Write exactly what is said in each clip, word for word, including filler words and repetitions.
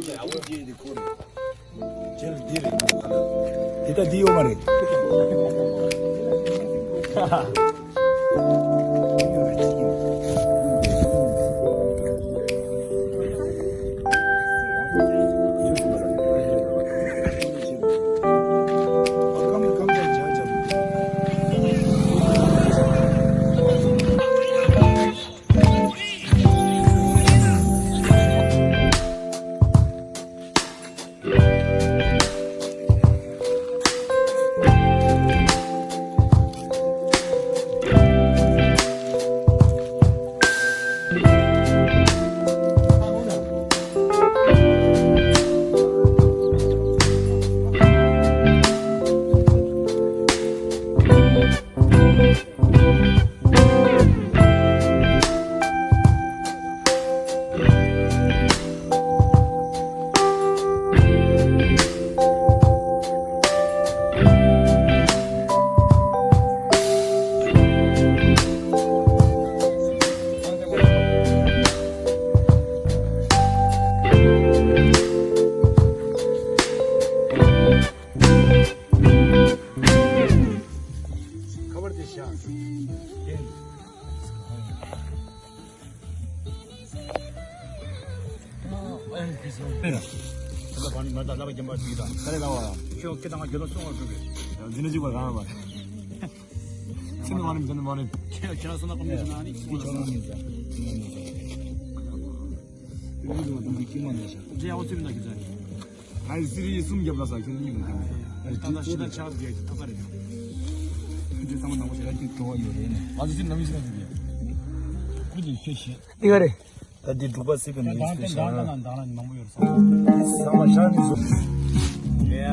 དེ་ལྟ་འདི་ཡོད་མ་རེད། ཁ་པར་དེ་བཞག་ཨ་ཡི་སི་རི་གསུམ་བརྒྱབ་ལ་ས་ཁྱོད་གཉིས་མི་འདུག་ད་ལྟ་ཤི་ན་ཆགས་བསྡད་ཀྱི་ཐོབ་པ་རེད། ཁྱོད་ཚང་མ་ནང་པ་ཞེ་དྲག་གི་འགྲོ་བ་ཡོད་རེད་ནས། ང་ཚོ་སི་ནམ་ཡིན་ཟེར་ན་ཟེར་གྱི་ཡོད། ཁུ་ཅིག་ཁྱོད་ཤེས། འདི་ག་རེད། ད་འདི་འབྲུག་པ་སི་པའི་ནང་ཡིན་ཟེར་ཤག་ད་ལྟ་ནང་ལ་མང་པོ་ཡོད་རེད་ས། ཚང་མ་ཤར་ནས་སོ། ཡ།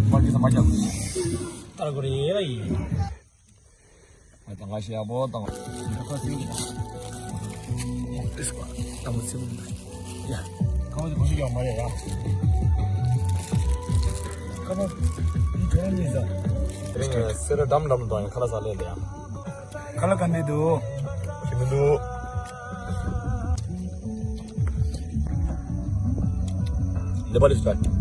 མ་གི་ས་མ་རྒྱབ། ལྟར་དགོས་རེད་ཡ་ཡིན། ང་དང་ག་ཤེས་ཡག་པོ་དང་། ཨིས་པ། དང་པོ་ཚེ་བུམ་ཡ། ཁ་བ་དེ་གོ་ཤེས་ཡག་མ་རེད་ཡ། ཁ་བ། འདི་ཁྱོད་རང་ཉིད་ཟ། དེ་རིང་ངས་སེ་ར་འགྲམ་འགྲམ་དུ་ཡང་ཁ་ལག་ཟ་ལས་འདི་ཡ། ཁ་ལག་ག་འདྲས་འདུག་ཞིམ་མི་འདུག་ནེ་པ་ལི་སི་ཊའིལ།